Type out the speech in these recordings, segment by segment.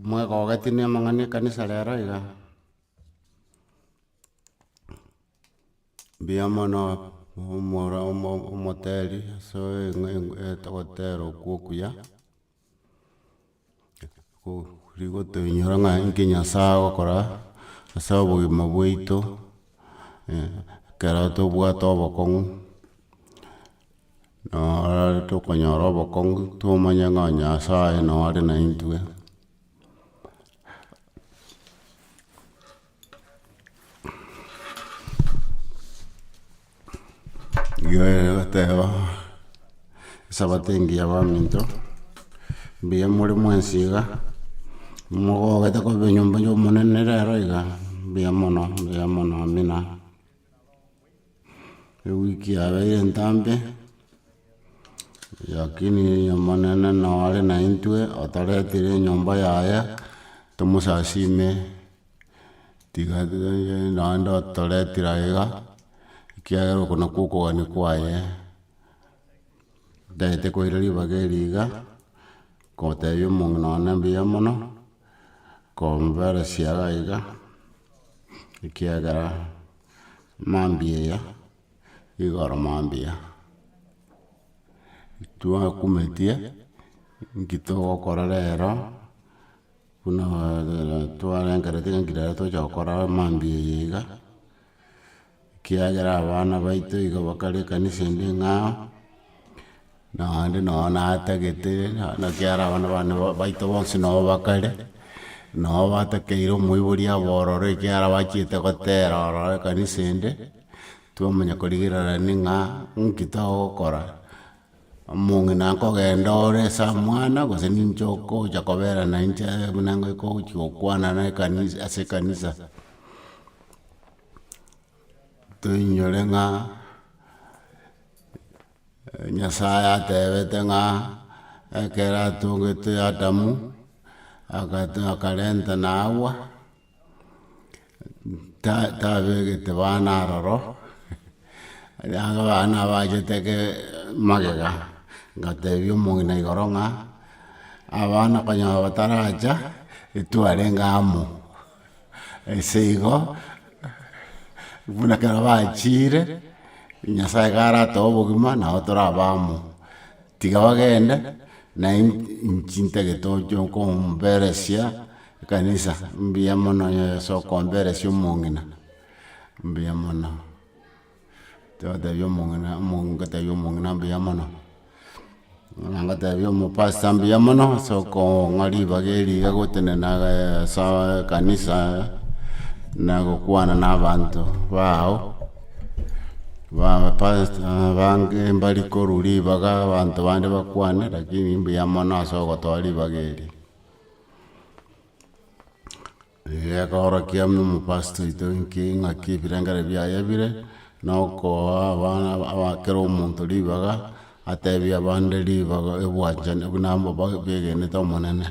Mwegogeti na amang'ana ya ekanisa rero iga? Mbuya mono omoro omo- omoteri ase ogotera okwo okuya, rigotoinyora ng'a inki Nyasaye agokora ase obogima bwaito, ekero tobwate obokong'u, nooo tokonyora obokong'u tomanye ng'a Nyasaye noo are naintwe. Igo egoteba, esabato engiya baminto, mbuya more mwensi iga, mogogete koba enyomba ya omonene rero iga, mbuya mono mbuya mono amina. Ewiki yabeire entambe, lakini omonene noo are naintwe, otoretire enyomba yaye, tomosasime. Tiga naende otoretire aiga, ekiagera oko nakwo okogania kwaye, ntagete koira ribaga eri iga, kotebia omong'ina one mbuya mono, komberesia iga iga, ekiagera mambia eye, igoro mambia, twakumetie, nki togokora rero. Buna twarengereti ng'a nki rero togocha gokora mambia eye iga, ekiagera abana baito iga bakare ekanisa ende eng'ao, naende nonye natagete naki ere abana bane baito bonsi nabo bakare, nabo batakeire omoibori abe ororo ekiagera bachiete gotera ororo ekanisa ende, twamanya korigererani ng'a nki togokora. Omong'ina nkogenda ore ase omwana gose ninche okocha kobera nainche buna ngochi gokwana na ekanisa ase ekanisa. Toinyore ng'a Nyasaye atebete ng'a ekero atongete Adamu, akarenta na Hawa. Tabegete bana aroro, abana bachete magega, ngatebia omong'ina igoro ng'a abana konyora bataracha, etwarenge amo, ase igo, buna ekero bachire, Nyasaye karatoe obogima nabo torabe amo. Tiga bagende, nainche ntagete oche komberesia ekanisa, mbuya mono onye ase okomberesia omong'ina, mbuya mono. Togotebia omong'ina ngotebia omong'ina mbuya mono, na ngotebia omopastor mbuya mono ase okong'a ribaga eri iga gotenena ase ekanisa na gokwana na abanto bao. Bapastor bange mbari korwa ribaga abanto bande bakwane, lakini mbuya mono ase ogotoa ribaga eri. Ekorokia buna omopastor oito inki ng'aki ebirengererio biaye bire, na okoa abana aba kera omonto ribaga, atebie abande ribaga obwanchani buna begenete omonene.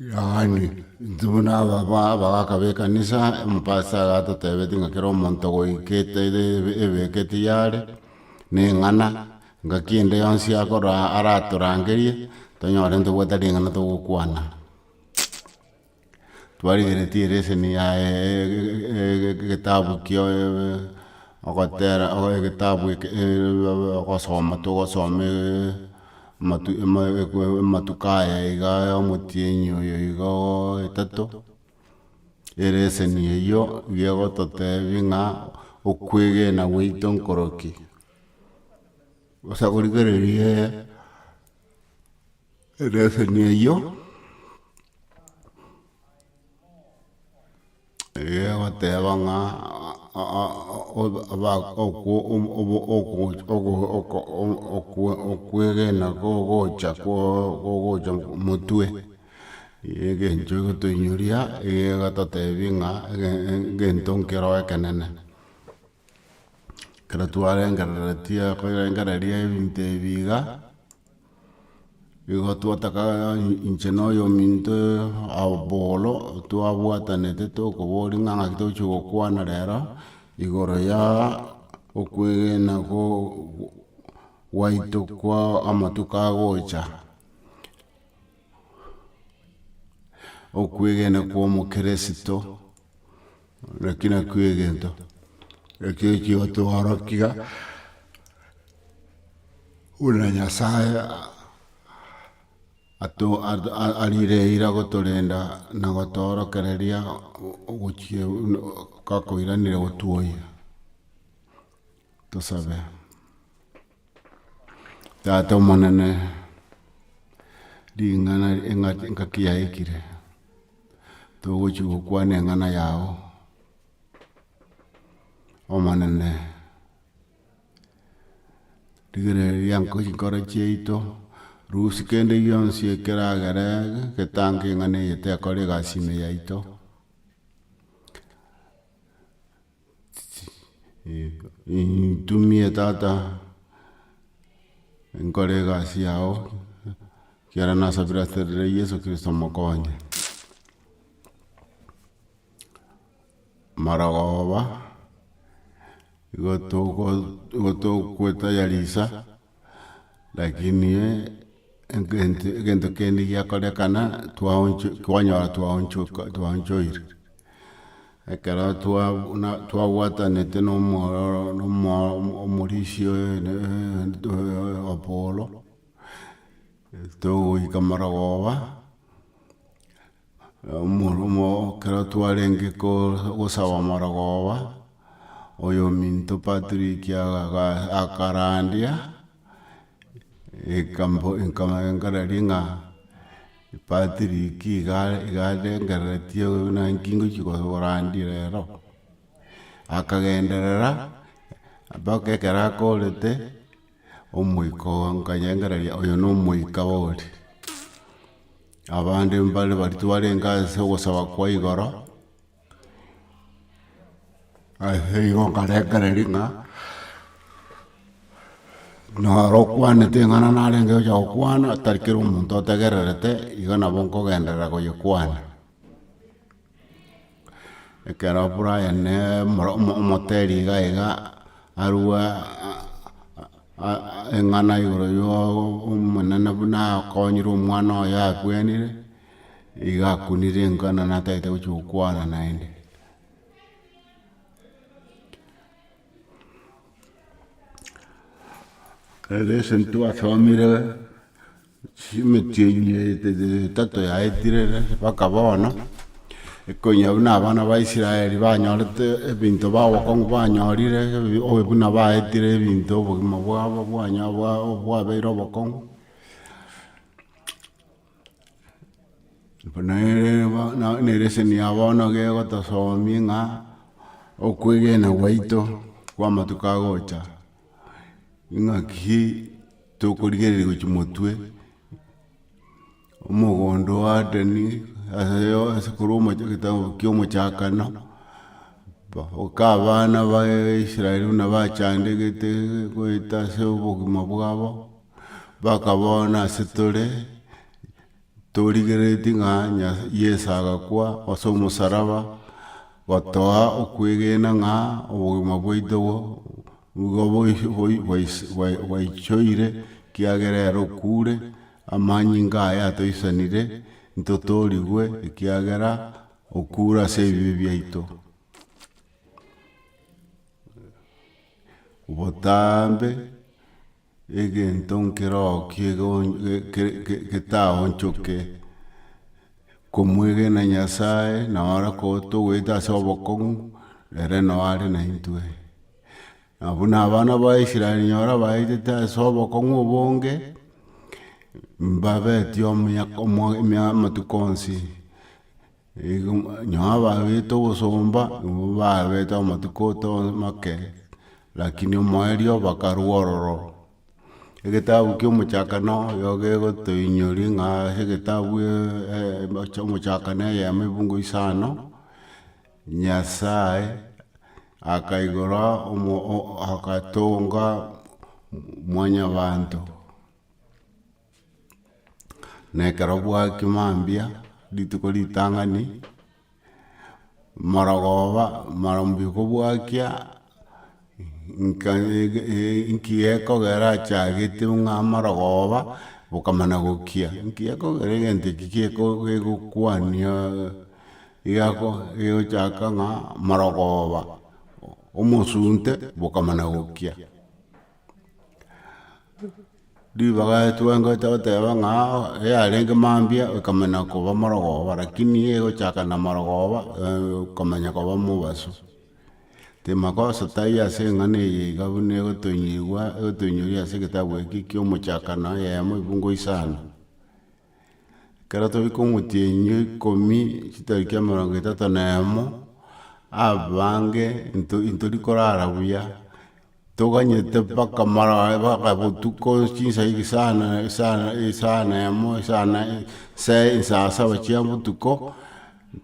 Yaani intwe buna abagaka ba ekanisa, omopastor iga atotebetie ng'a kera omonto goika ebeketi yare, na eng'ana, ngaki ende yonsi akora aratorangerie, tonyore ntobwate ring'ana togokwana. Twarigeretie ereseni yaye egetabu kia ogotera egetabu eke ogosoma togosoma amatuko aya iga omotienyi oyo iga etato, ereseni eywo nigo egototebia ng'a okwegena gwaito nkoroki. Gose korigereria Ereseni eyio egoteba ng'a okwegena kogocha kogocha motwe, egento egotoinyoria egototebia ng'a egento nkero ekenene. Ekero twarengereretie korengereria ebinto ebi iga, Igo twataka inche na oyominto aboro twabwatanete tokoboria ng'a ng'aki togochia gokwana rero, igoro ya. okwegena gwaito kwa amatuko agocha. Okwegena kwa omokeresito, naki nakio egento ekio ekigotoorokia buna Nyasaye arire eira gotorenda na gotoorokereria gochia gakoiranire gotwoyia. Tosabe. Tata omonene, ring'ana engaki yaikire, togochia gokwana eng'ana yago, Omonene, rigereria chinkoro chiaito, rusia kende gionsi ekeragere getange eng'ana eye tekora egasi ime yaito. Ntumie tata, nkore egasi yao, ekiagera nasabire ase riria ria Yeso Kristo omokonyi. Marogoba, igo toko igo tokwetayarisa, lakini egento egento kende giakorekana twaoncho twanyora twaonchoka twaonchoire. Ekero twabuna twabwatanete na omwororo na omo omorisia oyo Apollo, togoika marogoba. Ekero twarenge gosaba amarogoba, oyominto Patrick akarandia, nkareria ng'a Patrick iga iga arengereretie buna nki ngochia korandia rero. Akagenderera mpaka ekero akorete. Omoika oo nkanyengereria oyo na omoika bori. Abande mbare baria twarenge ase ogosaba kwa igoro, ase igo nkarengereria ng'a noro okwanete eng'ana narenge gocha gokwana tari kera omonto otegererete, igo nabo nkogenderera koyekwana. Ekero Brian omoteri iga iga arwa eng'ana igoro ya omonene buna akonyire omwana oye akwenire, iga akunire eng'ana natagete gochia gokwana naende. Elesson twasomire. Emetienyi etato yaetire mpaka bono, ekonya buna abana ba Israeli banyorete ebinto bagokong'u banyorire obe buna baetire ebinto obogima bwabo bwanya bwabeire obokong'u. Naende bono na eleseni ya bono iga egotosomia ng'a okwegena gwaito kwa amatuko agocha, ng'aki tokorigereria gochia motwe, omogondo o Adeni ase ase korwa omochie egetabu kia omochakano, mpaka abana ba Israel buna bachandegete goeta ase obogima bwabo, mpaka bono ase tore, torigereretie ng'a nya Yeso agakwa ase omosaraba, gotoa okwegena ng'a obogima bwaito nigo bwaichoire, ekiagera ere okure, amanyinga aye atoisanire, ntotoorigwe ekiagera okure ase ebibe biaito. Botambe egento nkeroo getaonchoke, komwegena Nyasaye noro togoeta ase obokong'u, ere noo are naintwe. Na buna abana ba Israel nyora baetete ase obokong'u obonge, mbabetie omuya amatuko onsi, igo nonye babete obosomba, nigo babete amatuko to make, lakini omoerio bakarwa ororo. Egetabu kia omochakano nigo gegotoinyoria ng'a ase egetabu omochakano eyemo ebungo isano, Nyasaye. Akaigora agatonga mwanyabanto. Na ekero bwakia mambia, rituko ritang'ani, marogoba maambia kobwakia, Nka nki gekogera achagete ng'a amarogoba bokamana gokia, nki gekogera egento eki geko gegokwania igako gegochaka ng'a marogoba, omosunte bokamana gokia. Ribaga twangote goteba ng'a yarenge mambia ekamanya koba marogoba lakini egochaka na marogoba ekamanya koba mobaso. Timagoso taiyo ase eng'ana eye iga buna egotoinyorigwa egotoinyoria ase egetabu eke kia omochakano eyemo ebungo isano. Ekero toika omotienyi o ikomi chitariki emerongo etato na emo, abange nto ntori korara buya, toganyete mpaka mara mpaka botuko chinsa isano isano isano emo isano nse saa saba chia botuko,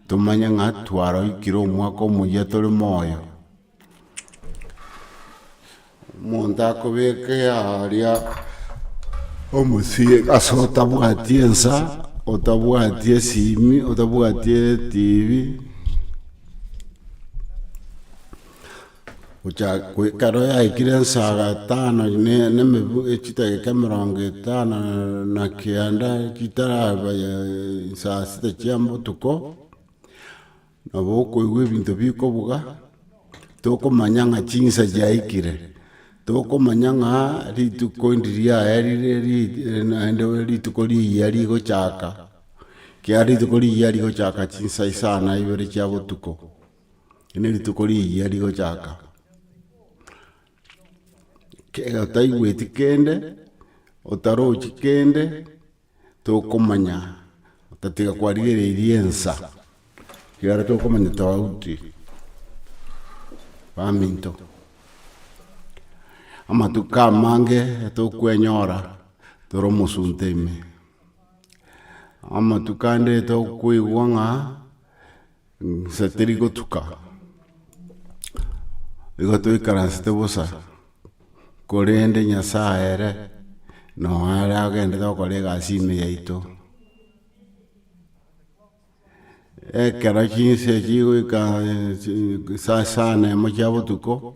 tomanye ng'a twaroikire omwaka omoyia tore moyo. Omonto akobeka earia omosie ase otabwati ensa, otabwati esimi, otabwati etibi, gocha ekero yaikire ensa gatano ne na emebu chidakika emerongo etano na kianda chitaraba saa sita chia botuko. Nabo okoigwa ebinto bikobuga, tokomanya ng'a chinsa chiaikire, tokomanya ng'a rituko ndiri riaerire ri naende rituko rigiya rigochaka, ekiagera rituko rigiya rigochaka chinsa isano na ibere chia botuko, eri na rituko rigiya rigochaka. Kero otaigweti kende, otarochi kende. Tokomanya otatiga kwarigereirie ensa, ekiagera tokomanya tofauti baminto. Amatuko amange tokwenyora tore omosunte ime, amatuko ande tokoigwa ng'a nse teri gotuka, igo toikaransete bosa. Korende Nyasae ere noo are agenderete gokora egasi ime yaito. Ekero chinsa chigoika saa sana emo chia botuko,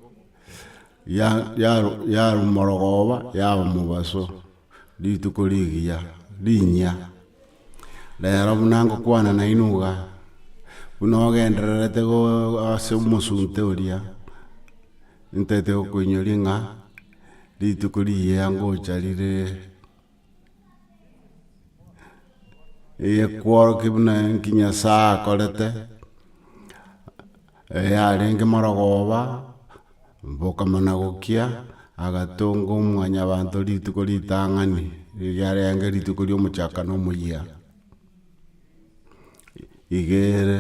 ya- yaru yarwa morogoba yaba mobaso, rituko rigiya rinyia. Rero buna ngokwana nainwe iga, buna ogendererete go ase omosunte oria. Ntaete gokoinyoria ng'a rituko rigiya ngocha rire ekworokia buna nki Nyasaye akorete, yarenge marogoba, bokamana gokia, agatonga omwanyabanto rituko ritang'ani, riarenge rituko ria omochakano omoyia. Iga ere,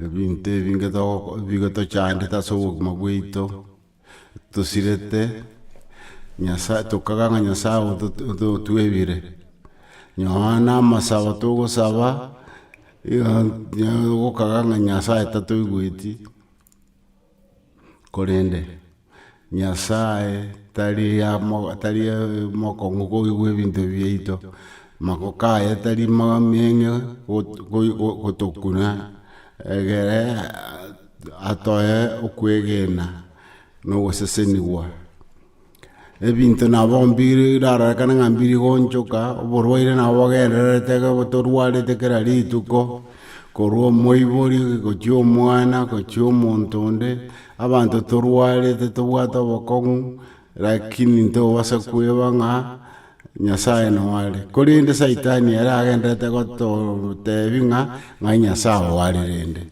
ebinto ebinge togoko bigotochandete ase obogima bwaito, tosirete, Nyasaye tokaga ng'a Nyasaye oto otwebire, nonye na amasabo togosaba, iga ogokaga ng'a Nyasaye tatoigweti. Korende Nyasaye tari amo tari mokong'u koigwa ebinto biaito, magoko aye tari mang'e gotokuna egere atoe okwegena na ogosesenigwa. Ebinto nabo mbiri birarorekane ng'a mbiri goonchoka, oborwaire nabo bogendererete iga torwarete kera rituko, korwa omoibori gochia omwana gochia omonto onde, abanto torwarete tobwate obokong'u, lakini ntobasa kweba ng'a Nyasaye noo are. Korende saitani ere agendererete gototebia ng'a ng'ai Nyasaye oo are rende,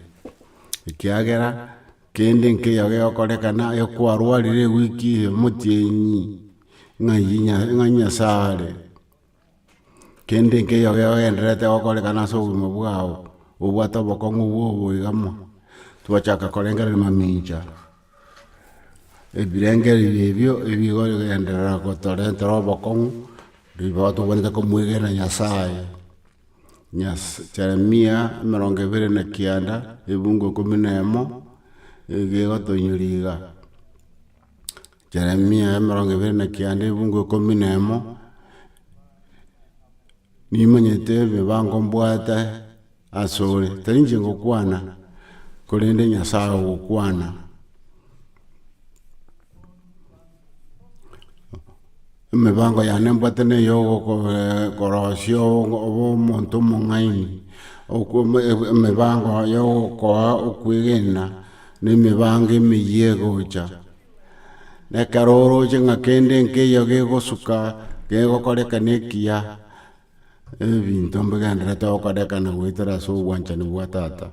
ekiagera. Kende nkeiyo gegokorekana, ekwarwarire ewiki eye omotienyi, ng'ai nya ng'ai Nyasae are. Kende nkeiyo gegogendererete gokorekana ase obogima bwao, obwate obokong'u bwa oboiga mo, twachaka korengereria mamincha, ebirengererio ebio ebigogenderera gotorentera obokong'u, ribaga tobwenerete komwegena Nyasaye. Nyas Jeremia emerongo ebere na kianda, ebungo ikomi na emo, iga egotoinyoria iga. Jeremia emerongo ebere na kianda ebungo ikomi na emo, nimanyete emebango mbwate asore, tari inche ngokwana, korende Nyasaye ogokwana. Emebango yane mbwate na eya korosia obe omonto omong'aini, emebango ya ogokoa okwegena na emebango emeyia egocha. Na ekero oroche ng'a kende nkeiyo gegosuka gegokorekana ekiya, ebinto mbigendererete gokorekana goetera ase obwanchani bwa tata.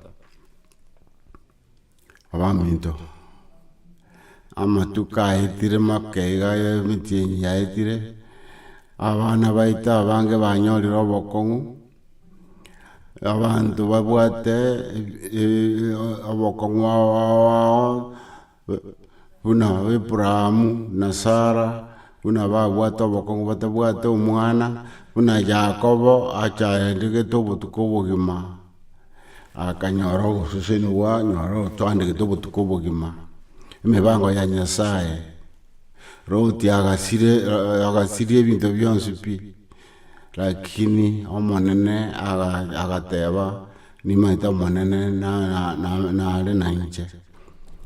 Abaminto, amatuko aetire make iga emetienyi yaetire, abana baito abange banyorire obokong'u, abanto babwate obokong'u ao ao ao, buna Abraham na Sarah, buna babwate obokong'u batabwate omwana, buna Yakobo achaendegete obotuko obogima. Akanyora ogosesenigwa, anyora otwandegete obotuko obogima, emebango ya Nyasaye. Loti agasire agasiria ebinto bionsi pi, lakini Omonene aga agateba, nimanyete Omonene na- na- nare nainche,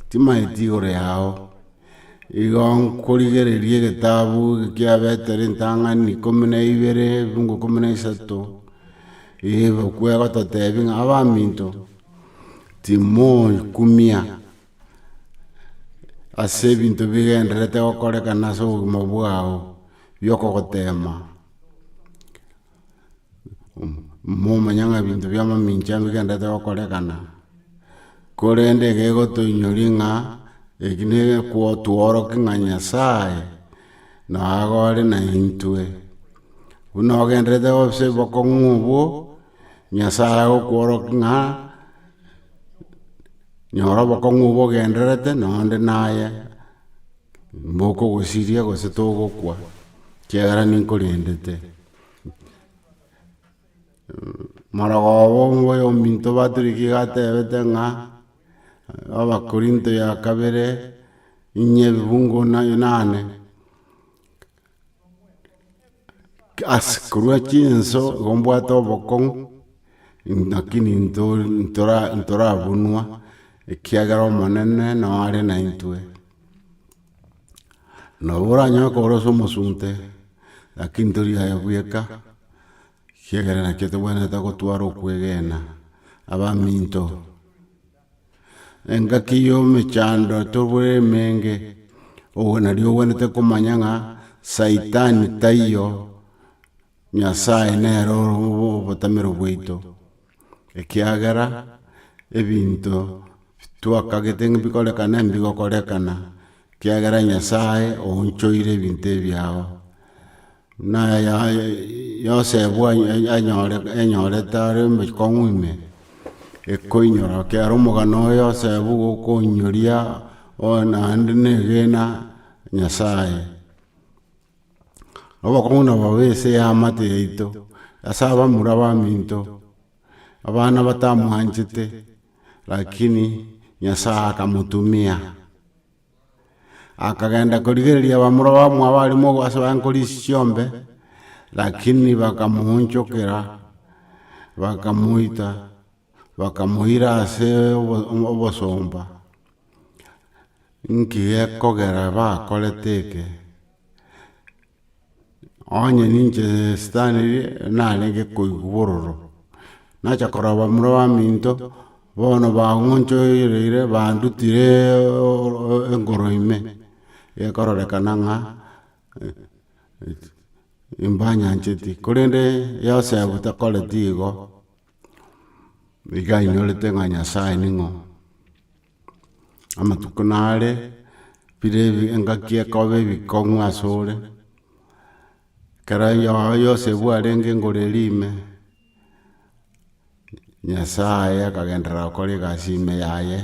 timanyeti igoro yao. Igo nkorigereria egetabu kia Petero entang'ani ikomi na ibere ebifungu ikomi na isato. Ebuku egototebia ng'a abaminto, timokumia ase ebinto bigendererete gokorekana ase obogima bwao biokogotema, momanye ng'a ebinto bia amamincha mbigendererete gokorekana, korende iga egotoinyoria ng'a eki negotworokia ng'a Nyasaye nagore naintwe. Buna ogendererete ase obokong'u obwo, Nyasaye agokworokia ng'a nyora obokong'u obwo ogendererete nonde naye mbokogosiria gose togokwa, ekiagera ninkorendete. Morogoba oyo ominto Patrick iga atebete ng'a Abakorinto ya kabere, inye ebibungo nane. Ase korwa chinso igo mbwate obokong'u, lakini nto ntora ntorabunwa, ekiagera Omonene noo are naintwe. Nabo oranyore korwa ase omosunte, lakini tori aye bweka, ekiagera nakio tobwenerete gotwara okwegena, abaminto. Engaki y'emechando tobore emenge, obo nario ogwenerete komanya ng'a saitani taiyo, Nyasaye nere ore obotamero bwaito, ekiagera ebinto twakagete ng'a mbikorekane mbigokorekana, ekiagera Nyasaye oonchoire ebinto ebiago. Buna Yosefu anyorete are omokong'u ime, ekoinyora ekero omogano o Yosefu gokoinyoria oyo naende negena Nyasaye. Obokong'u nabo bobe ase eamate yaito, ase abamura baminto, abana batamwanchete, lakini Nyasaye akamotumia. Akagenda korigereria abamura bamwabo arimo ase barenge korisia chiombe, lakini bakamoonchokera, bakamoita, bakamoira ase obosomba. Nki gekogera bakorete eke? Onye ninche Stanley narenge koigwa bororo, nacha korora bamura baminto, bono bang'onchoreire bandutire engoro ime, gekororekana ng'a mbanyancheti. Korende Yosefu takoreti igo, iga ainyorete ng'a Nyasaye ning'o. Amatuko nare, bire engaki ekoba ebikong'u asore, ekero Yosefu arenge ngoro eria ime, Nyasaye akagenderera gokora egasi ime yaye,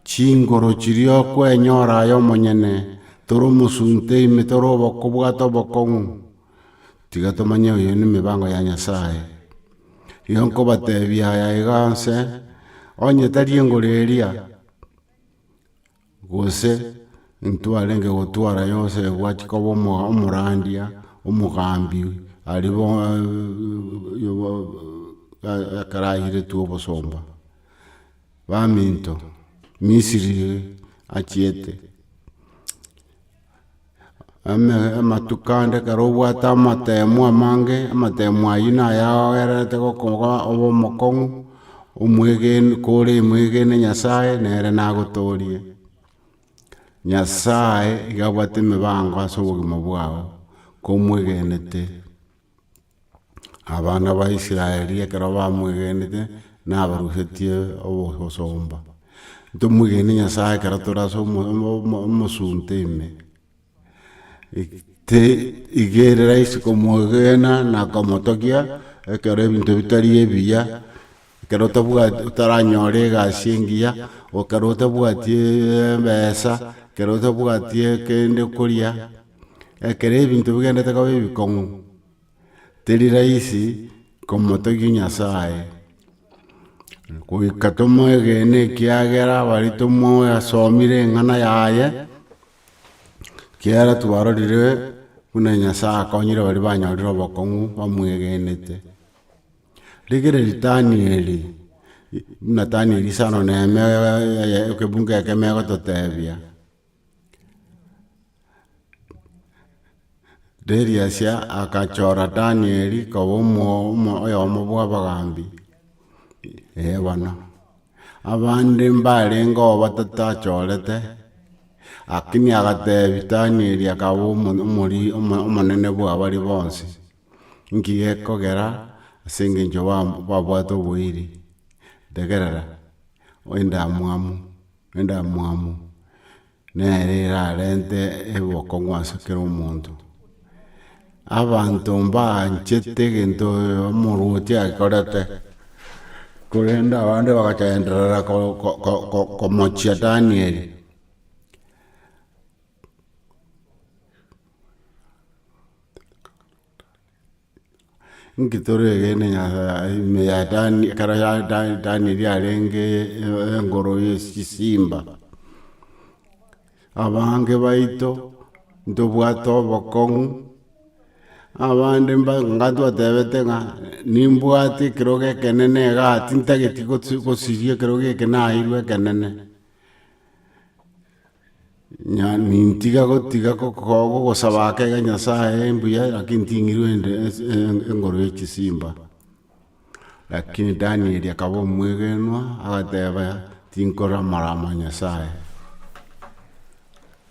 chingoro chiria okwenyora aye omonyene, tore omosunte ime tore obwate obokong'u, tiga tomanye oyo na emebango ya Nyasaye. Igo nkobatebia aya iga nse, onye tari engoro eria, gose ntwarenge gotwara Yosefu achie koba omo omorandia, omogambi aria bo ekero airetwe obosomba. Baminto, Misiri achiete. Eme amatuko ande ekero obwate amatemu amange, amatemu aywo naye agogererete gokoba obe omokong'u, omwegeni kore omwegene nyasaye nere nagotorie. Nyasaye iga abwate emebango ase obogima bwao, komwegenete. Abana ba Israeli ekero bamwegenete, nabarusetie obosomba. Ntomwegene Nyasaye ekero tore ase omo- omo- omosunte ime, te iga ere rahisi komwegena na komotogia ekero ebinto bitari ebiya, ekero otabwati otaranyora egasi engiya, ekero otabwati ebesa, ekero otabwati kende koria, ekero ebinto bigendete koba ebikong'u. Teri rahisi komotogia Nyasaye, goika tomoegene ekiagera baria tomoasomire eng'ana yaye, ekiagera twarorire buna Nyasaye akonyire baria banyorire obokong'u bamwegenete. Rigereria Danieli, buna Danieli isano na eme ekebungo ekemo egototebia. Darius agachora Danieli koba oyomo bw'abagambi, ee bono. Abande mbarengeo batatachorete, lakini agatebia Danieli akaba omonene bwa baria bonsi. Nki gekogera? Ase eng'encho babwate oboiri. Tegerera, endamwamu, endamwamu. Nere erarente obokong'u ase kera omonto. Abanto mbaanchete egento omorwoti akorete, korende abande bagagenderera ko- ko- ko- komochia Danieli. Inki toregene Nyasae ime ya Dani ekero ya Da- Danieli arenge engoro ya chisimba. Abange baito ntobwate obokong'u, abande mba nga twatebete ng'a nimbwate ekerogo ekenene igaa tintageti gosi gosiria ekerogo eke naeirwe ekenene. Nintiga gotiga gogosaba ake iga Nyasaye mbuya lakini ting'irwe ende engoro ya chisimba. Lakini Danieli akaba omwegenwa agateba tinkora amaramo a Nyasaye.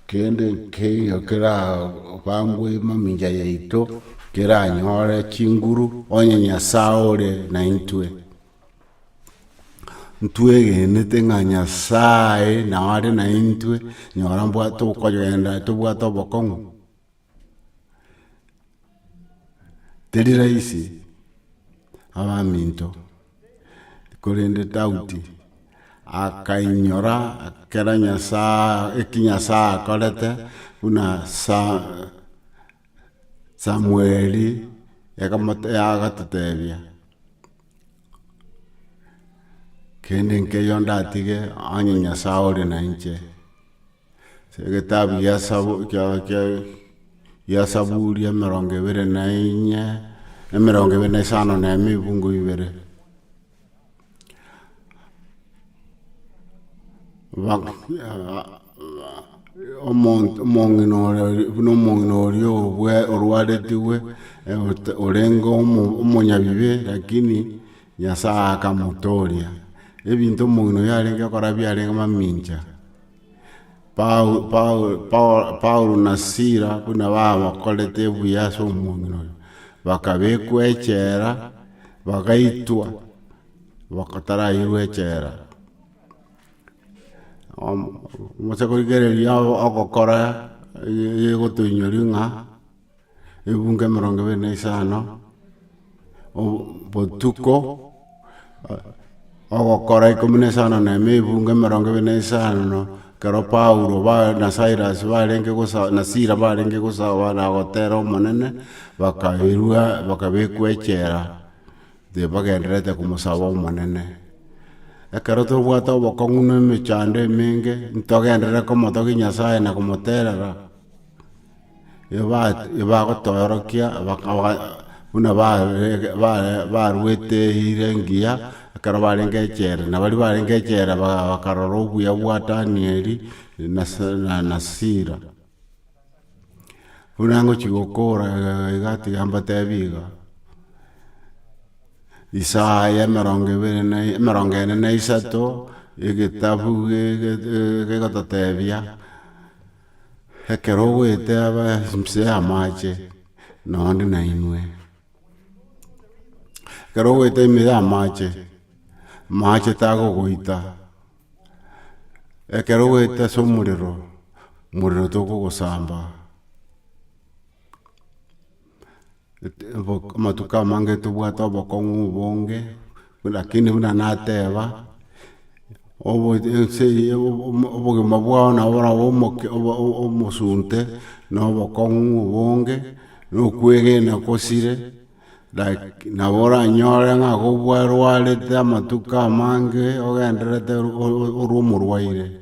Kende nkeiyo kerabangwe mamincha yaito keranyore chinguru onye Nyasaye ore naintwe. Ntwegenete ng'a Nyasaye nao are naintwe, nyora mbwate okogenda tobwate obokong'u. Teri rahisi abaminto, korende Daudi akainyora ekero Nyasaye eki Nyasaye akorete buna sa Samueli ekamote agatotebia. Kende nkeiyo ndatige onye Nyasae ore nainche. Ase egetabu gia sabu kia kia gia Saburi emerongo ebere na inye, emerongo ebere na isano na emo ebungo ibere. Omonto omong'ina ore buna omong'ina oria obwe orwaretigwe, orenge omo omonyabibe lakini Nyasaye akamotoria. Ebinto omong'ina oyio arenge gokora biarenge mamincha, Pau Pau Pau Paulo na Sila buna babakorete buya ase omong'ina oyo, bakabekwa echela, bagaitwa, bakatarairwa echela. Omose korigereria ogokora egotoinyoria ng'a ebunge 25 botuko ogokora 15 ebunge 25 ekero Paulo ba na Silas barenge gosa na Sila barenge gosaba na gotera omonene, bakairwa bakabekwa echela. Tibagendererete komosaba Omonene. Ekero tobwate obokong'u na emechando emenge, ntogenderere komotogia Nyasaye na komoterera, eba ebagotoorokia buna bare bare baruete eira engiya, ekero barenge echela, na baria barenge echela bakarora obuya bwa Danieli na na Sila. Buna ngochia gokora iga iga tiga mbatebi iga, Isaya emerongo ebere na emerongo ene na isato, egetabu gege gegototebia, ekero ogoeteba inse y'amache, nonde nainwe. Ekero ogoeta ime y'amache, amache tagogoita, ekero ogoeta ase omorero, omorero tokogosamba. Amatuko amange tobwate obokong'u obonge, lakini buna nateba, obo ense eye obogima bwao nabo borabe omoke omosunte, na obokong'u obonge, na okwegena gosire, like nabo oranyore ng'a gobwarwarete amatuko amange ogendererete ore omorwaire.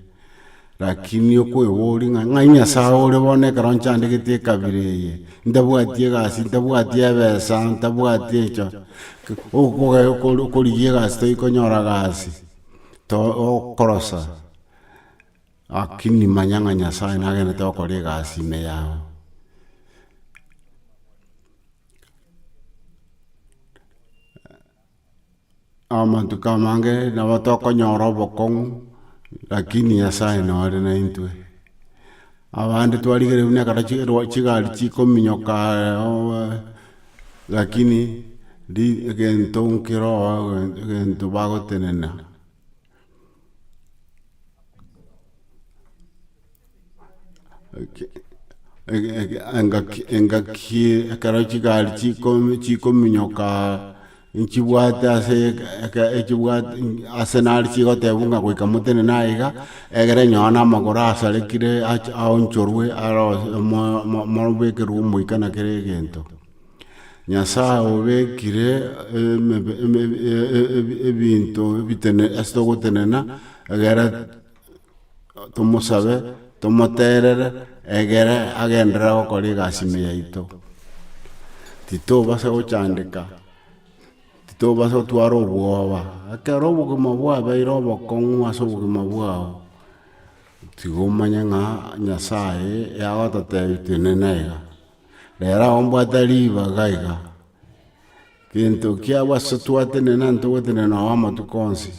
Lakini okweboria ng'a ng'ai Nyasaye ore bono ekero nchandegete ekabira eye, ntabwati egasi, ntabwati ebesa, ntabwati echo, okoge okorigia egasi toikonyora gasi, to okorosa, lakini manya ng'a Nyasaye nagenderete gokora egasi ime yago. Amatuko amange nabo tokonyora obokong'u, lakini Nyasaye nore naintwe. Abande twarigereria buna ekero chirwa chigari chikominyoka lakini ri egento nkero oo egento bagotenena. Engaki engaki ekero chigari chiko chikominyoka nchibwate ase eke echibwate ase nare chigotebwa ng'a goika motenene aiga, egere nonye na amagoro asarekire ache aonchorwe arose mo mo mobekerwe omoika na kera egento. Nyasaye obekire emebe eme ebinto ebitene ase togotenena, egere tomosabe, tomoterere, egere agenderere gokora egasi ime yaito. Titobasa gochandeka, titobasa gotwara obwoba, ekero obogima bwabeire obokong'u ase obogima bwao, tiga omanye ng'a Nyasaye yagototebia tenena iga. Rero ago mbwate ribaga iga, gento kiabo ase twatenena ntogotenena noo amatuko onsi,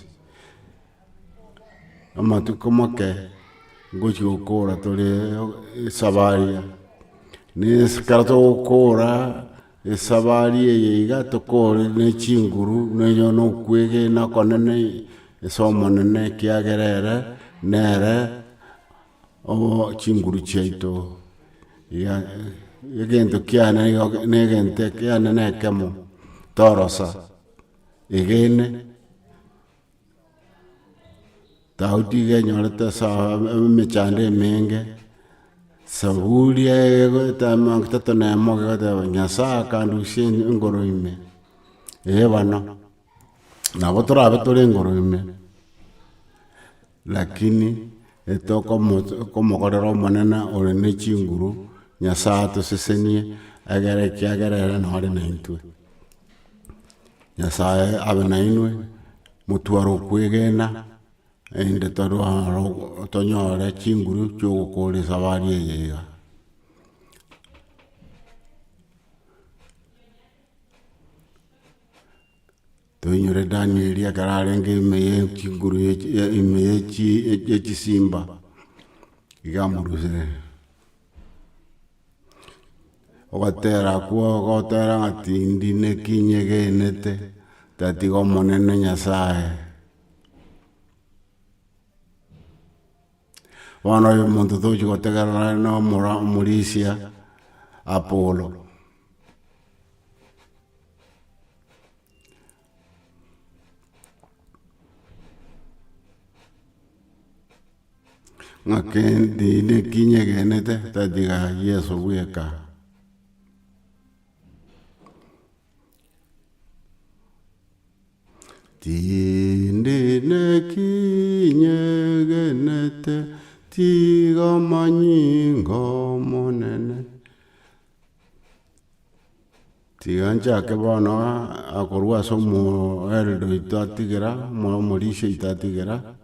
amatuko make ngochia gokora tore esabaria, na ekero togokora esabari eye iga tokore na chinguru na onye na okwegena okonene ase omonene ekiagera ere nere. Obo chinguru chiaito, iga egento kiane nigo na egento kiane na ekemo, torosa, egene, Daudi iga enyorete ase emechando emenge, Saburi egoeta emerongo etato na emo egoteba Nyasaye akandusia engoro ime, ee bono, nabo torabe tore engoro ime. Lakini etokomokorera Omonene ore ne chinguru, Nyasae atosesenie, egere ekiagera ere nore naintwe. Nyasae abe nainwe, motware okwegena, erinde torware tonyore chinguru chiogokora esabari eye iga. Toinyore Danieli ekero arenge ime ye chinguru ime ye chi ye chisimba, iga amorusire. Ogotera akwo ogotera ng'a tindi neki nyegenete, tatiga Omonene Nyasaye. Bono oyo omonto tochi gotegerera na omora omorisia Apollo. Ng'ake ndinde ki nyegenete tatiga Yeso bweka. Tindi neki nyegenete tiga amanyinga Omonene. Tiga nchake bono akorwa ase omoerero oito atigera, omorisia oito atigera.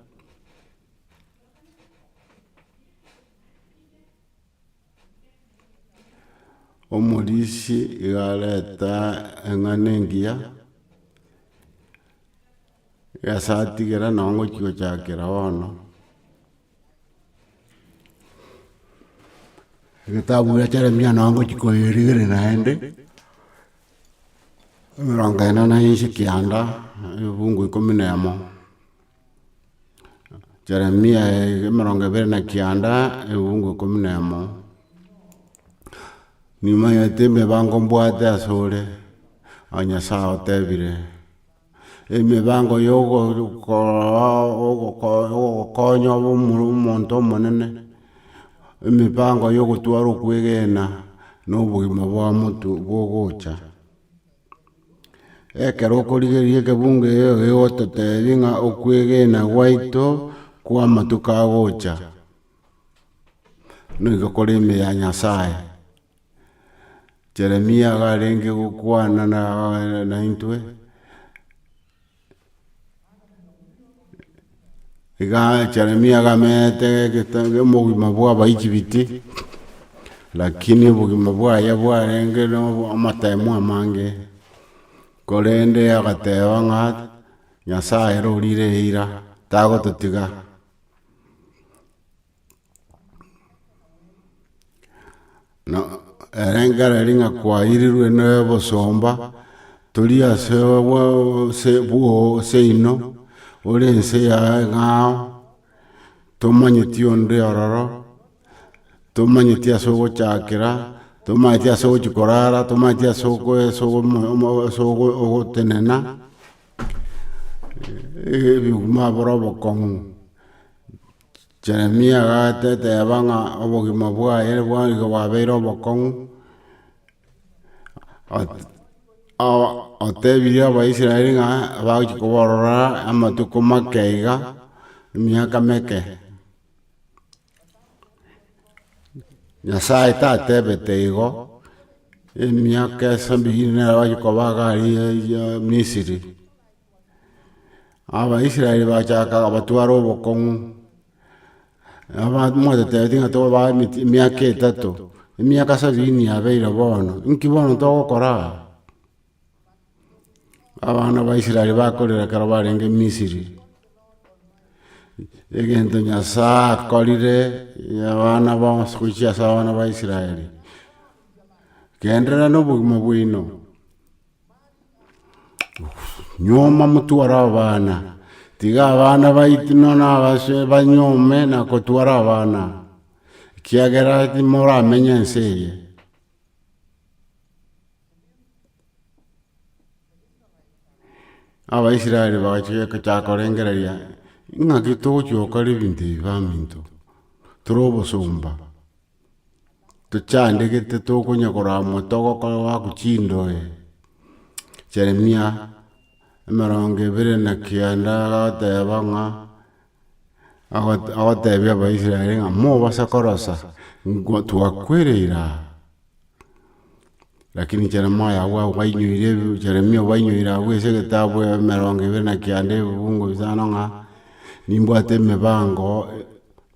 Omorisia iga areta eng'ana engiya, ase atigera nabo ngochia gochakera bono. Egetabu gia Jeremia nabo ngochia koyerigereria naende, emerongo ene na inche kianda, ebibungu ikomi na emo. Jeremia emerongo ebere na kianda, ebibungu ikomi na emo. Nimanyete emebango mbwate asore, o Nyasaye otebire. Emebango ya ogokonya omonto omonene, emebango ya ogotwara okwegena na obogima bwa motwe bogocha. Ekero okorigereria ekebungo eke gegototebia ng'a okwegena gwaito kwa amatuko agocha, nigo kore ime ya Nyasaye. Jeremia iga arenge gokwana naintwe, iga Jeremia iga amenyete egete omogima bwa abaijibiti, lakini obogima bwaye bwarenge na amatemo amange, korende agateba ng'a Nyasaye ere orire eira, tagototiga. Na erengereria ng'a kwairirwe na obosomba, tori ase ase bwo seino, ore ense yaye ng'ao, tomanyeti onde ororo, tomanyeti ase ogochakera, tomanyeti ase ogochia korara, tomanyeti ase oko ase ase ogotenena, ebiguma bore obokong'u. Jeremia agateteba ng'a obogima bwaye bwaiga bwabeire obokong'u, otebirie Abaisraeli ng'a bagochia kobarora amatuko make iga, emiaka meke. Nyasaye tatebete igo, emiaka esabini nere bagochia koba iga aria Misiri. Abaisraeli bagachaka batware obokong'u, mwatetebetie ng'a tobaa emeti emiaka etato, emiaka sabini yabeire bono, inki bono togokora aa? Abana ba Israeli bakorera ekero barenge Misiri, egento Nyasaye akorire abana bonsi gochia ase abana ba Israeli, genderera na obogima bwaino. Nyuma motware abana, tiga abana baito nonya abase banyuome na gotwara abana, ekiagera timoramenye ense eye. Abaisraeli bagachia gochaka korengereria, ng'aki togochia gokora ebinto ebi baminto, tore obosomba. Tochandegete tokonya koramwa togokora goaka chindoe. Jeremia emerongo ebere na kianda agateba ng'a agotebia abaisraeli ng'a mobasa korosa nkwa twakwereire aa. Lakini Jeremiah abwo obainyoire ebi Jeremia obainyoire abwo ase egetabu emerongo ebere na kianda ebibungo bisano ng'a nimbwate emebango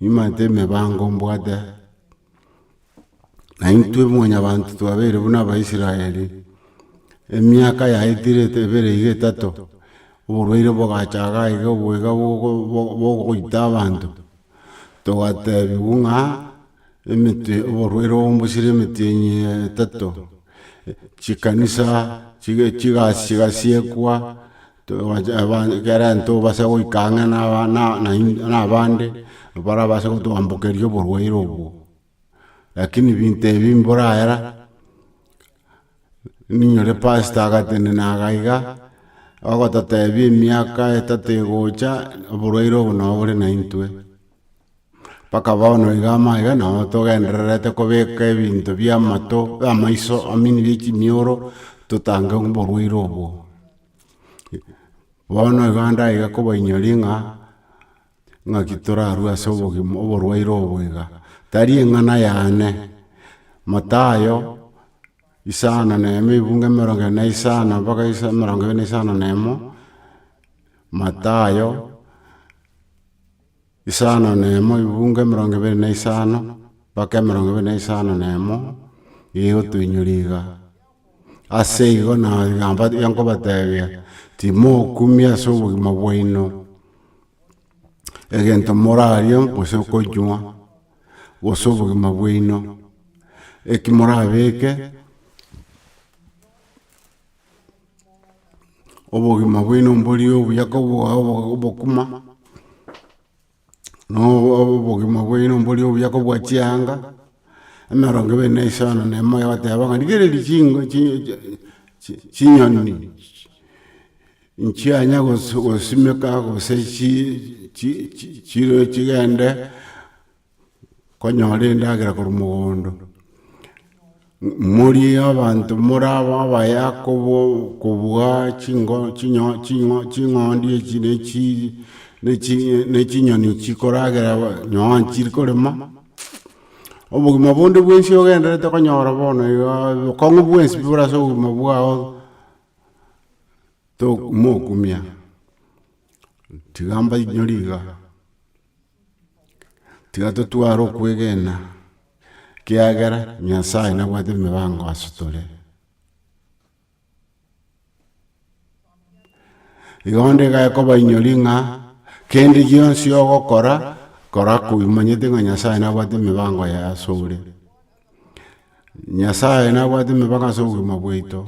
nimanyete emebango mbwate, na intwe mwanyabanto twabeire buna abaisraeli, emiaka yaetire ebere iga etato, oborwaire bogacha iga iga obo iga bogoita abanto, togatebiwa ng'a emete oborwaire obo mbosire emetienyi etato, chikanisa chiga chigasi chigasiekwa, ekero ntobasa goika ang'e na aba na na abande, barabase gotoambokeria oborwaire obwo. Lakini binto ebi mboraera, ninyore pastor agatenena iga iga, ogototebia emiaka etato egocha, oborwaire obo nabo bore naintwe. Mpaka bono iga amaiga nabo togendererete kobeka ebinto bia amato, amaiso I mean bia chimioro, totange oborwaire obwo. Bono iga ndaiga kobainyoria ng'a, ng'aki torarwe ase obogima oborwaire obo iga, tari eng'ana yane, Mathayo isano na emo ebungo emerongo ene na isano mpaka isa emerongo ebere na isano na emo, Mathayo isano na emo ebungo emerongo ebere na isano mpaka emerongo ebere na isano na emo. Gegotoinyora iga. Ase igo nagamba nkobatebia, timokumia ase obogima bwaino, egento morarie gose konywa, gose obogima bwaino, eki morabeke, obogima bwaino mborie obuya kobua obokima. Na obogima bwaino mboria obuya kobua chianga, emerongo ebere na isano na emo egoteba ng'a rigereria chingo chi- chi- chinyoni nchianya gosi gosimeka gose chi- chi- chi- chire chigende konyora endagera korwa mogondo. Morie abanto more abaya kobua chingo chinyo chingo ching'ondi echi ne chi ne chi ne chinyoni chikoragera nonye nchiri korema, obogima bonde bwensi ogendererete konyora bono igaa bokong'u bwensi bore ase obogima bwao to mokumia, tiga mbainyore iga. Tiga totware okwegena, ekiagera Nyasaye nabwate emibango ase tore. Igo onde iga ekobainyori ng'a kende gionsi ogokora, kora koimanyete ng'a Nyasaye nabwate emibango yaye asore. Nyasaye nabwate emibango ase obogima bwaito.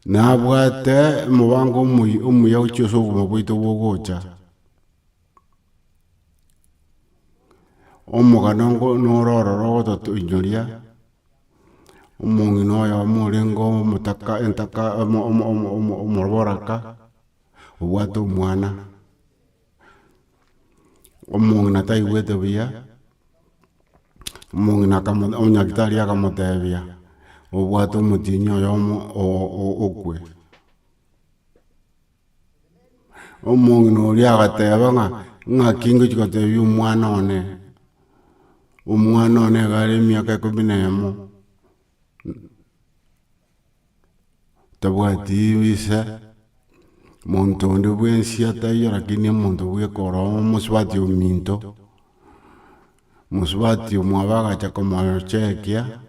Nabwate omobango omuya gochia ase obogima bwaito bogocha. Omogano ngo noro ororo ogototoinyoria, omong'ina oyomo orenge omotaka entaka omo- omo- omo- omo- omoboraka, obwate omwana, omong'ina taigwete buya. Omong'ina akamo omonyagitari akamotebia, obwate omotienyi oyomo okwe. Omong'ina oria agateba ng'a ng'aki ngochi gotebia omwana one, omwana one iga are emiaka ikomi na emo, tabwati ise, monto onde bwensi ataiyo lakini omonto bweka ororo omosubati ominto, mosubati omwabo agacha komochekia,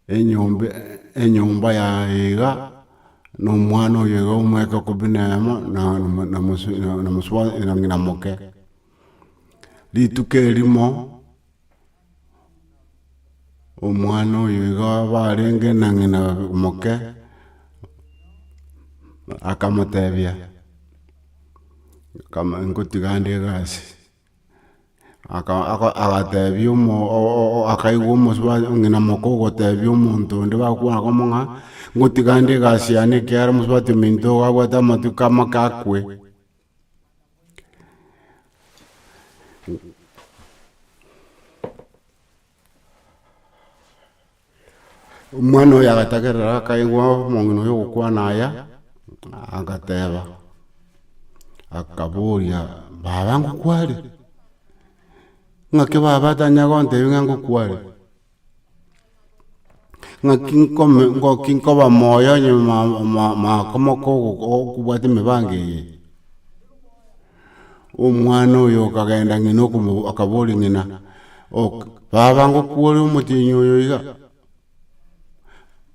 enyomba enyomba yaye iga, na omwana oyo iga omweka ikomi na emo na na ng'ina moke. Rituko erimo. Omwana oyo iga barenge na ng'ina moke, akamotebia, kama ngotiga nde egasi, aka aka agatebia omo akaigwa omosubati ng'ina moke ogotebia omonto onde bagokwana komo ng'a, ngotiga nde egasi yane ekiagera omosubati ominto iga abwate amatuko amake akwe. Omwana oyo agatagerera akaigwa omong'ina oyo ogokwana aya, agateba, akaboria baba ngokware? Ng'aki baba atanya gontebia ng'a ngokware? Ng'aki nkome ngoki nkoba moyo onye makomoka okobwata emebango eye. Omwana oyo akagenda ng'ina okomo akaboria ng'ina, ok baba ngokwore omotienyi oyo iga?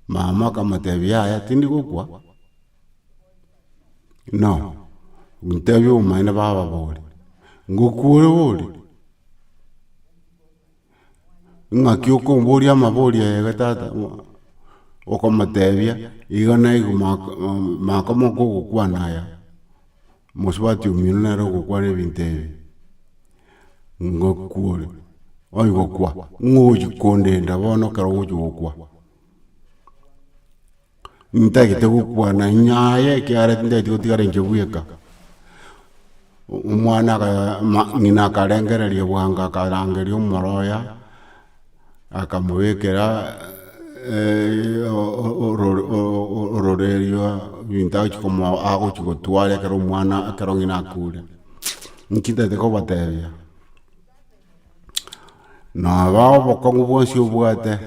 Mama akamotebia yaya tindi gokwa, no, ntebie obomaene baba bori, ngokwore bori? Ng'aki okomboria amabori aya iga tata okomotebia, igo naigwa mako makomoka ogokwana aya, mosubati omino nere ogokwana ebinto ebi, ngokwa ore, onye gokwa, ng'o ogochi kondenda bono ekero ogochi gokwa. Ntagete gokwana inyaye ekiagera tintageti gotigara inche bweka. Omwana aka ng'ina akarengereria bwango akarangeria omoroya, akamobekera ororeria ebinto agochi komoa agochi gotwara ekero omwana ekero ng'ina akure. Nki ntagete kobatebia, Noba obokong'u bwonsi obwate,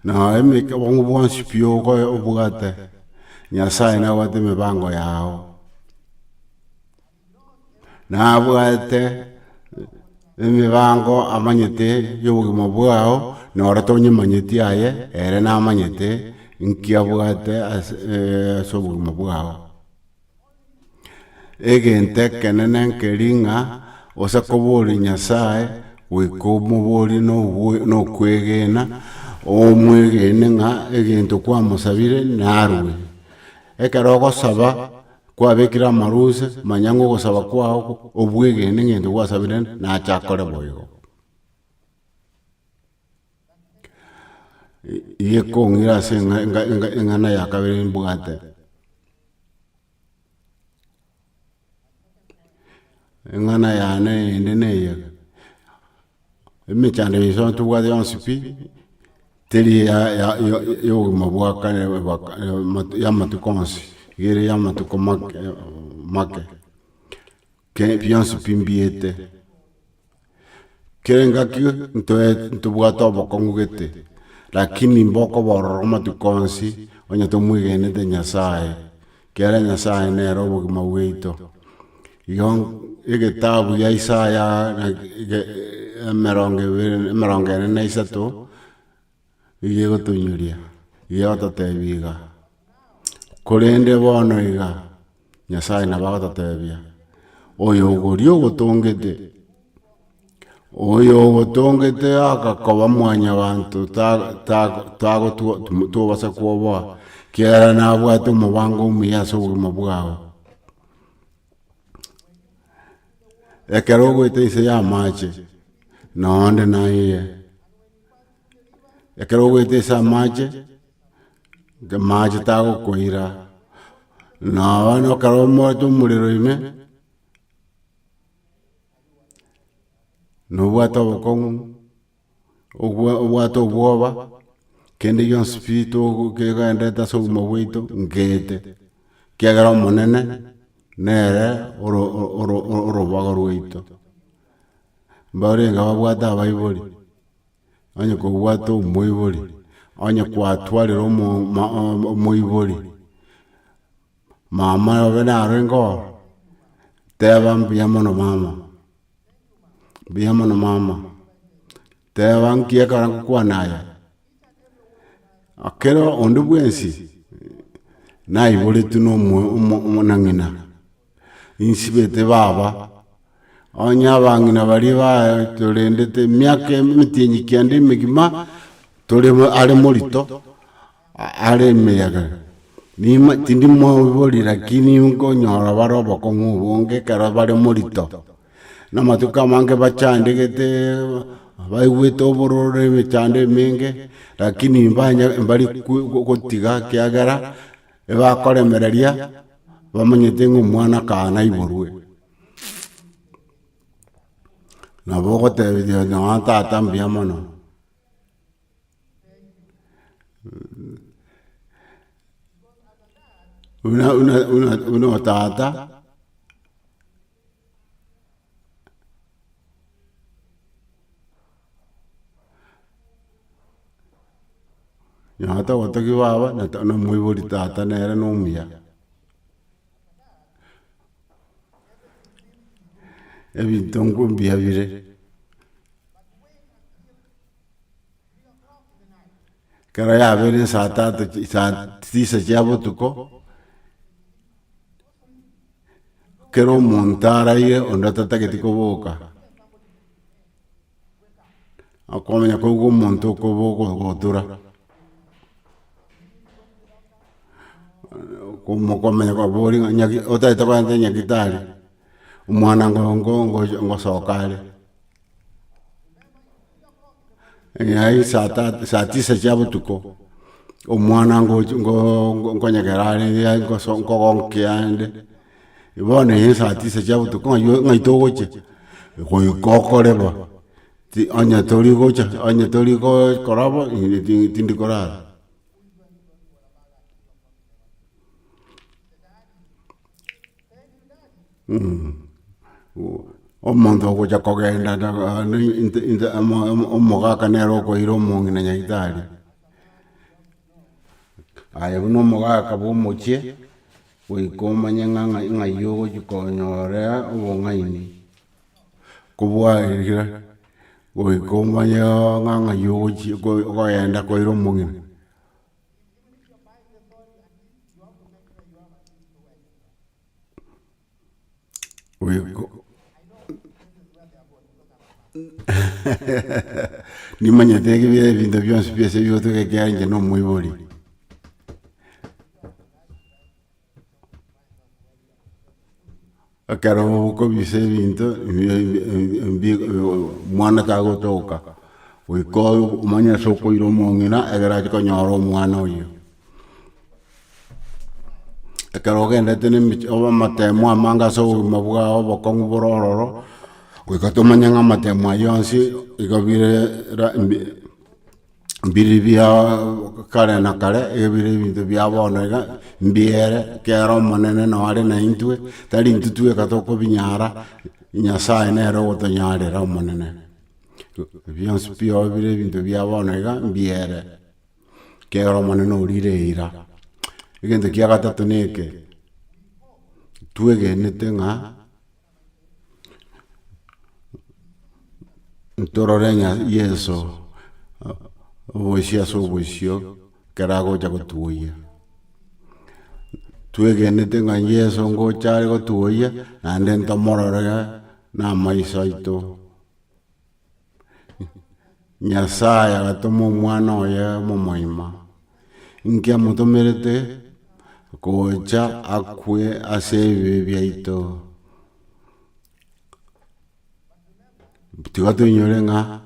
nonya emeke obokong'u bwonsi pi okoe obwate, Nyasaye nabwate emebango yago. Nabwate. Emebango amanyete y'obogima bwao, noro tonyemanyeti aye, ere namanyete nki abwate ase ase obogima bwao. Egento ekenene nkeri ng'a ose koboria Nyasaye, goika omoborie na obwe na okwegena, omwegene ng'a egento kwamosabire narwe. Ekero ogosaba kwabekire amaruse, manya ng'a ogosaba kwago obwegene ng'a egento gwasabire nache akore boigo. Iga ekong'ira ase eng'ana ya kabere mbwate. Eng'ana yane eyende neye, emechando eye inse tobwate yonsi pi, teri ya ya ya obogima bwa kare ya amatuko onsi, iga ere ya amatuko make make, ke bionsi pi mbiete. Kera engaki ntoe ntobwate obokong'u gete, lakini mbokoba ororo amatuko onsi onye tomwegenete Nyasaye, ekiagera Nyasaye nere obogima bwaito. Igo egetabu gia Isaya emerongo ebere emerongo ene na isato, nigo egotoinyoria, nigo egototebia iga, korende bono iga, Nyasaye nabo agototebia, oyo oria ogotongete, oyo ogotongete agakoba mwanyabanto ta- ta- tagotwa tobasa kwoboa, ekiagera nabwate omobango omuya ase obogima bwao. Ekero ogoeta inse ya amache, nonde naye. Ekero ogoeta ase amache, amache tagokoira, nonya ekero omoete omorero ime, nobwate obokong'u, obwate obwoba, kende gionsi pi togo kegenderete ase obogima bwaito nkeete, ekiagera omonene nere oro oro orobago rwaito. Mbarenge babwate abaibori. Onye kobwate omoibori, onye kwatwarire omoibori, mama obe narenge oo, teba mbuya mono mama, mbuya mono mama, teba nki ekero ngokwana aya, kera onde bwensi naiboretwe na omo na ng'ina. Insibete baba, onye abang'ina baria batorendete emiaka emetienyi kianda emegima, tore are morito, are emeyega. Nima tindi moibori lakini nkonyora bare obokong'u obonge ekero bare morito. Na amatuko amange bachandegete, baigwete obororo na emechando emenge, lakini mbanya mbari gotiga ekiagera, ebakoremereria. Bamanyete ng'a omwana kaa naiborwe. Nabo ogotebiria nonye tata mbuya mono. Buna buna buna buna otata. Nonye togotogia baba na na omoibori tata nere na omuya. Ebinto nko mbuya bire. Ekero yabeire saa tatu chi saa tisa chia botuko, kera omonto araire onde atatageti koboka, okomanya koigwa omonto okoboka ogotura, okomanya kobori ng'a nyagi otagete kogenda nyagetari, omwana ngo ngo ngosoka are. Yaani saa tatu saa tisa chia botuko, omwana ngochi ngo nkonyegera are ngoso nkogonkia ande, bono eye saa tisa chia botuko ng'ai ng'ai togochia, goika okore bo, ti onye tori gocha onye tori gokora bo tindi korara. Omonto ogocha kogenda omogaka nere okoira omong'ina nyagetari, aye buna omogaka bwa omochie, goika omanye ng'a ng'ai ogochi konyora obong'aini. Kobwaerire, goika omanye ng'a ng'ai ogochia okoenda koira omong'ina. Goika nimanyete ebinto bionsi pi ase ebigotoka ekiagera inche na omoibori. Ekero okobisa ebinto omwana tagotoka, goika omanye ase okoira omong'ina ekero achia konyora omwana oyio. Ekero ogendete na emechie obe amatemo amange ase obogima bwao obokong'u bore ororo, goika tomanye ng'a amatemo ayio onsi igo bire Mbiri bia kare na kare, ebire ebinto bia bono iga, mbiere, ekero Omonene noo are naintwe, tari intwe tweka tokobinyara, Nyasaye nere ogotonyarera Omonene. Bionsi pi oo bire ebinto bia bono iga, mbiere, ekiagera Omonene orire eira. Egento kia gatato na eke, twegenete ng'a. Ntorore ng'a Yeso oboisio ase oboisio ekero agocha gotuoyia. Twegenete ng'a Yeso ngocha are gotuoyia, naende ntomorore na amaiso aito. Nyasaye agatoma omwana oye omomoima, inki amotomerete? Gocha akwe ase ebibe biaito. Tiga toinyore ng'a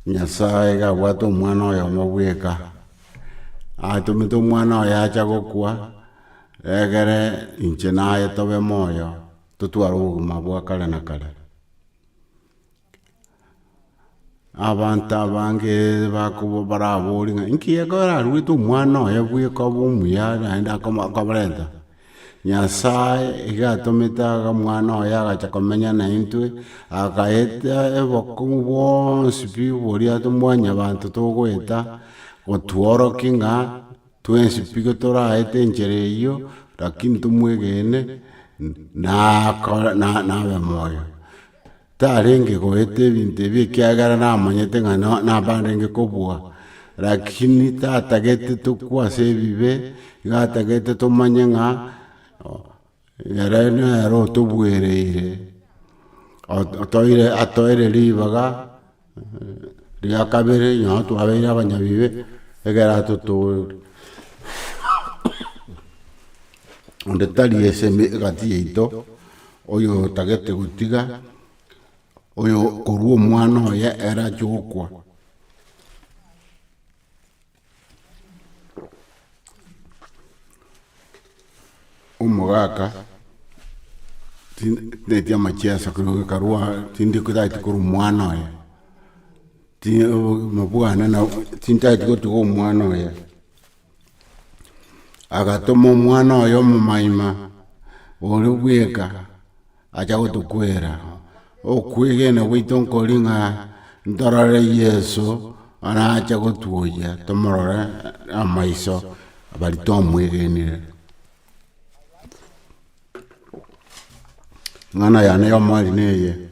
Nyasaye iga abwate omwana oyomo bweka, atomete omwana oye acha gokwa, egere inche naye tobe moyo, totware obogima bwa kare na kare. Abanto abange bakobo baraborie ng'a inki gekogera aruete omwana oye bweka obe omuya naende akoma akobarenta? Nyasaye iga atomete iga omwana oye agacha komenya naintwe, akaeta obokong'u bwonsi pi boria mwanyabanto togoeta, gotworokia ng'a twensi pi toraete enchera eyio, lakini tomwegene nakore na nabe moyo. Tarenge goeta ebinto ebi ekiagera namanyete ng'a no nabarenge kobua, lakini tatagete tokwe ase ebibe, iga atagete tomanye ng'a ere nere otobuereire, otoire atoeire ribaga ria kabere nonye twabeire abanyabibe, ekero atotoorie. Onde tari ase egati yaito. Oyotagete gotiga, oyo korwa omwana oye ere ache gokwa. Omogaka tintageti amacheso karwa tindi tageti korwa omwana oye, ti obogima bwane tintageti gotiga omwana oye. Agatoma omwana oye omomaima oria bweka acha gotokwera. Okwegena gwaito nkori ng'a ntorore Yeso arache gotwoyia tomorore amaiso baria twamwegenire. Eng'ana yane y'omweri neye.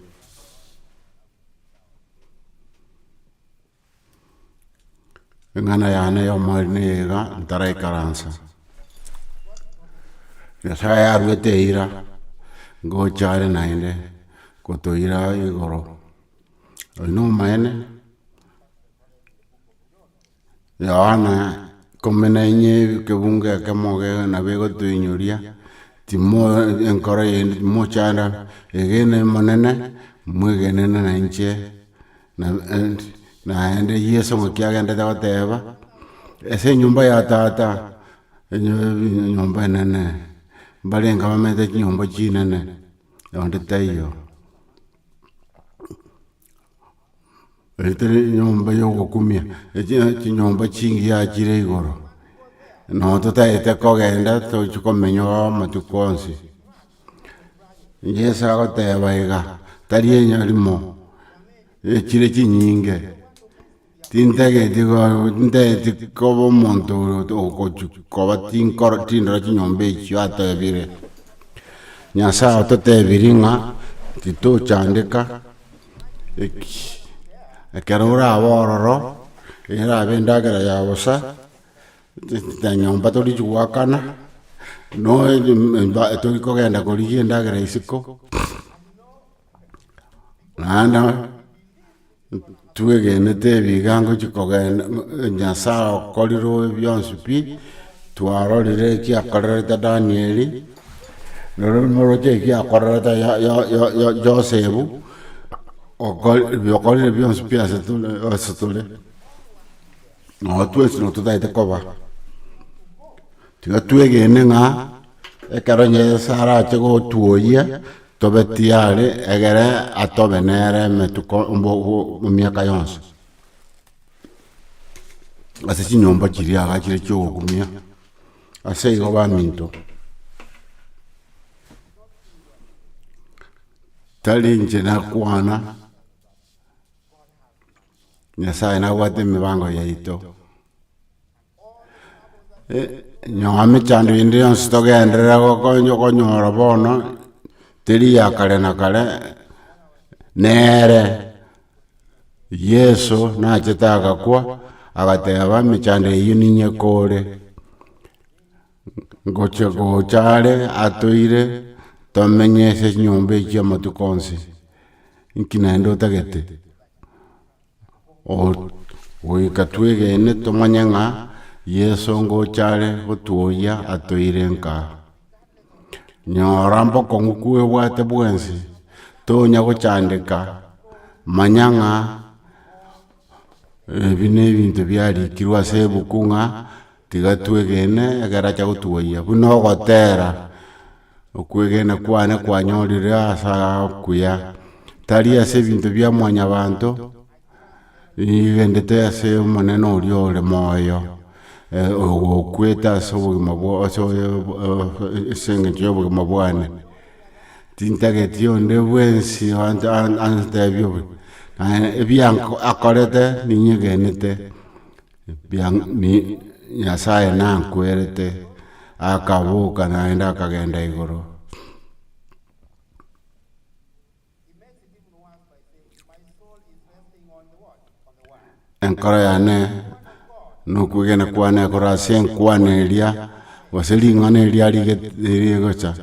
Eng'ana yane y'omoerio neye iga, ntaraikaransa, Nyasaye aruete eira, ngocha are naende gotoira igoro, oyio na omoene, Yohana ikomi na inye ekebungo ekemo iga nabo egotoinyoria, timo enkoro yende timochanda, egene omonene, mwegenene na inche. Naende Yeso ng'aki agendete goteba, ase enyomba ya tata, enyomba enene, mbarenge bamenyete chinyomba chinene, onde taiyo. Eri teri enyomba ya ogokumia, echi chinyomba chingiya chire igoro, noo totaete kogenda tochi komenya oo amatuko onsi. Yeso agoteba iga, tari enyarimo, echire chinyinge, tintageti go ntageti koba omonto ogochi koba tinkoro tindora chinyomba echio atebire. Nyasaye ototebirie ng'a. Titochandeka eki ekero orabe ororo, erabe endagera ya bosa, na nyomba torichi goakana, tori kogenda korigia endagera isiko, naende Twegenete ebiga ngochia kogenda Nyasae okorire obe bionsi pi, twarorire eki akorerete Danieli, rero moroche eki akorerete yo- yo- yo- yo Josefu, okori okorire bionsi pi ase tore ase tore, noo twensi noo totagete koba. Tiga twegene ng'a ekero Nyasae arache gotwoyia. Tobe tiyari egere atobe nere emetuko emiaka yonsi. Ase chinyomba chiria agachire chi'ogokumia, ase igo baminto, tari inche nakwana, Nyasaye nabwate emibango yaito. Nyoa emechando ende yonsi togenderere gokonya okonyora bono, teri ya kare na kare, nere Yeso nachete agakwa, agateba emechando eywo ninyekore, ngochia gocha are atoire tomenye ase chinyomba echio amatuko onsi, inki naende otagete? Goika twegene tomanye ng'a Yeso ngocha are gotwoyia atoeire nka. Nyora mbokong'u kwebwate bwensi, tonya gochandeka, manya ng'a ebi na ebinto biarikirwe ase ebuku ng'a tiga twegene ekero acha gotwoyia. Buna ogotera. Okwegena kwane kwanyorire ase okuya, tari ase ebinto bia mwanyabanto, nigendete ase Omonene oria ore moyo, ogokwete ase obogima bwa ase ase eng'encho ya obogima bwane. Tintageti onde bwensi antebie obe, naye ebianko akorete ninyegenete. Nyasaye nankwerete, akaboka naende akagenda igoro. Enkoro yane nokwegena kwane korwa ase enkwana eria, gose ring'ana eria arigete rigocha,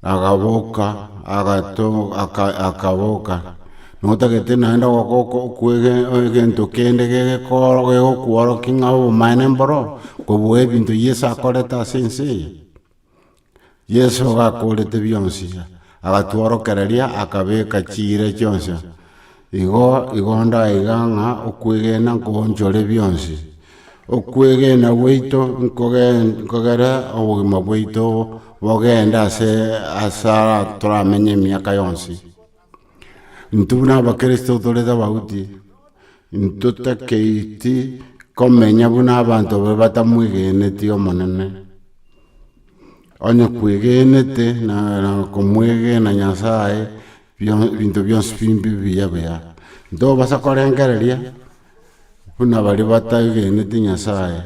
Akaboka, agato aka akaboka, notagete naende okwege egento kende gegekoro gegokworokia ng'a obomaene mboro, kobua ebinto Yeso akorete ase ense eye. Yeso iga akorete bionsi, agatworokereria akabeka chiira chionsi, igo igo ndaiga ng'a okwegena nkoonchore bionsi. Okwegena gwaito nkoge nkogere obogima bwaito bogende ase ase ara toramenye emiaka yonsi. Intwe buna abakristo tore tofauti, ntotakeiti komenya buna abanto baria batamwegeneti omonene. Onye kwegenete na na komwegena Nyasaye, ebinto bionsi bimbe buya buya. Ntobasa korengereria buna baria bataegeneti Nyasaye,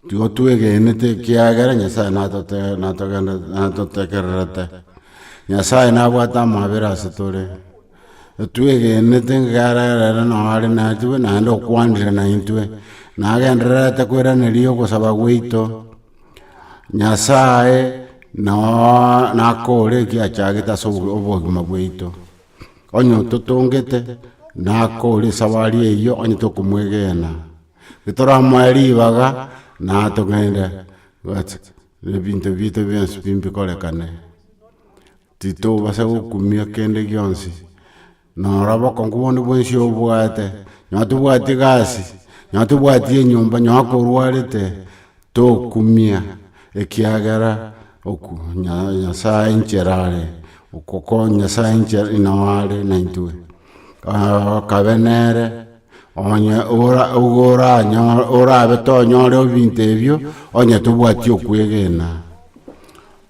tigo twegenete ekiagera Nyasaye natote natogende natotegererete. Nyasaye nabwate amabera ase tore, twegenete ekero ere noo are naintwe naende okwanire naintwe, nagendererete koiraneria ogosaba gwaito. Nyasaye noo nakore eki achagete ase obogima bwaito. Onye ototongete, nakore esabari eyio onye tokomwegena. Getoramoe ribaga, natogende ebinto biaito bionsi pi mbikorekane. Titobasa gokumia kende gionsi, noro obokongu bonde bwensi obwate, nonye tobwati egasi, nonye tobwati enyomba, nonye korwarete, tokumia ekiagera oku Nyasaye nchera are, okoko Nyasaye nchera noo are naintwe. Okabe nere, onye ora igo oranyore orabe tonyore ebinto ebio, onye tobwati okwegena.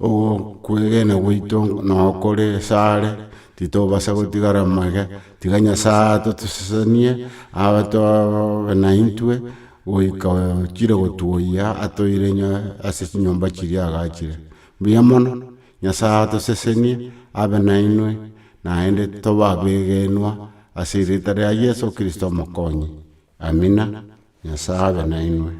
Okwegena gwaito noo kore ase are, titobasa gotigara amage, tiga Nyasaye atotosesenie, abe naintwe. Goika ochire gotwoyia atoire ase chinyomba chiria agachire. Mbuya mono. Nyasae atosesenie, abe nainwe, naende tobe abegenwa ase erieta ria Yeso Kristo Omokonyi. Amina. Nyasae abe nainwe.